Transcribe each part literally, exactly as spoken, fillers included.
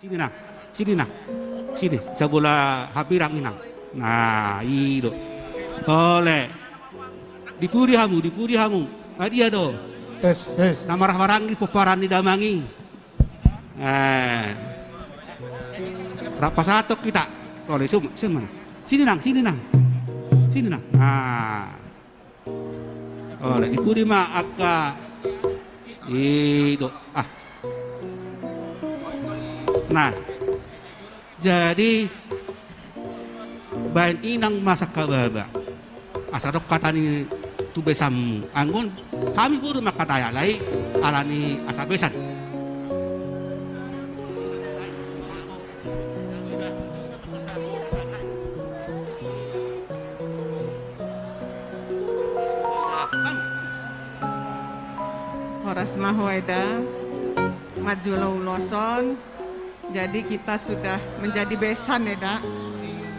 Sini, Nang. Sini, Nang. Sini, sabola hambirang, Inang. Nah, i do. Ole. Di pudi hamu, di pudi hamu. Adia do. Tes, tes. Na marhahamaranggi pomparan ni damang i. Eh. Rap pasahathon hita. Ole, sum-, sum-, sini, Nang, sini, Nang. Sini, Nang. Nah. Ole, di pudi ma angka i do. Ah. Nah. Jadi, baen inang ma sangkababa. Asa dok hata ni tu besanmu. Anggo on, hami boru mangkatai alai, ala ni asa besan. Horas ma ho, Eda. Manjalo ulos on. Jadi kita sudah menjadi besan, Eda.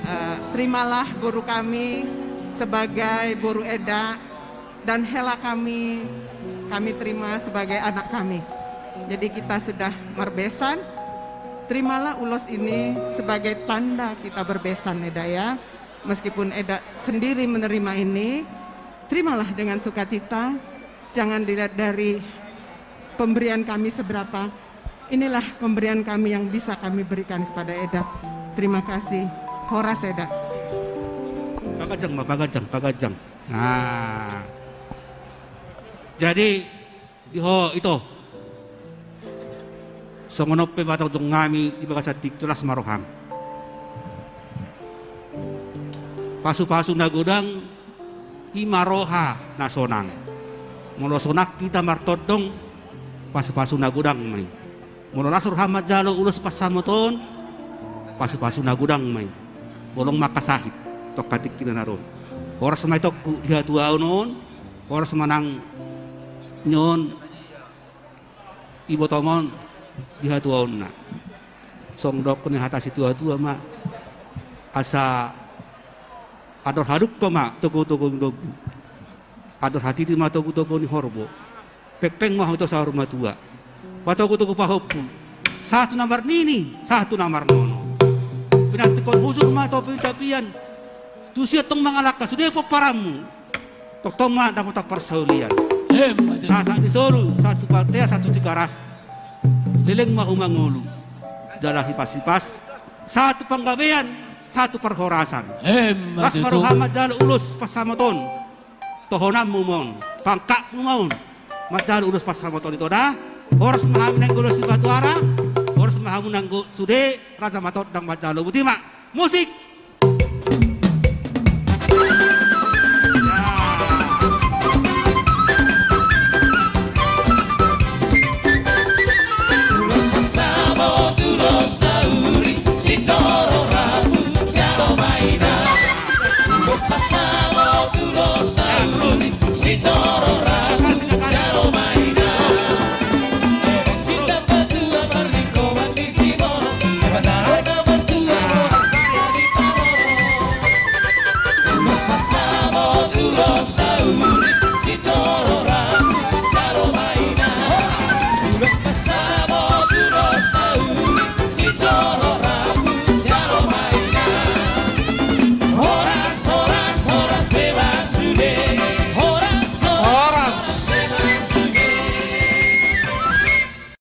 Eh, terimalah boru kami sebagai boru Eda, dan hela kami, kami terima sebagai anak kami. Jadi kita sudah marbesan. Terimalah ulos ini sebagai tanda kita berbesan, Eda, ya. Meskipun Eda sendiri menerima ini, terimalah dengan sukacita. Jangan dilihat dari pemberian kami seberapa. Inilah pemberian kami yang bisa kami berikan kepada Eda. Terima kasih. Horas, Eda. Paganjang, ma, paganjang, paganjang. Nah. Jadi, di ho, ito. Songon on pe ma tongtong hami di bagasan tingki, las ma roham. Pasupasu na godang, i ma roha na sonang. Molo sonang hita martondong, pasupasu na godang ma i. Molo las roham manjalo ulos pansamoton, pasupasu na godang ma i. Bolong ma angka sahit, tong hatingki na ro. Horas ma itongku di hatuaon on, horas ma nang nion ibotom on di hatuaonna. Songon dok ni hata situatua ma, asa andor hadungka ma togutogu ni lombu, andor hatiti ma togutogu ni horbo. Pengpeng ma ho ito saur matua. Patogutogu pahompu. Sahat tu na marnini, sahat tu na marnono. Pinantikhon hujur ma topi ni tapian. Tusi tong mangalangka sude pomparanmu. Tongtong ma dapotan parsaulian. Emma tutu. Sahat ni solu, sahat tu Pantea, sahat tu Tigaras. Leleng ma ho mangolu. Jala hipas-hipas. Sahat tu panggabean, sahat tu parhorasan. Emma tutu. Las ma roham manjalo ulos pansamoton. Tohonanmu ma on, pangkatmu ma on. Manjalo ulos pansamoton, ito da. Horas ma hamu nanggo ulos di Batuara. Horas ma hamu nanggo sude raja matondang manjalo. Boti ma. Musik.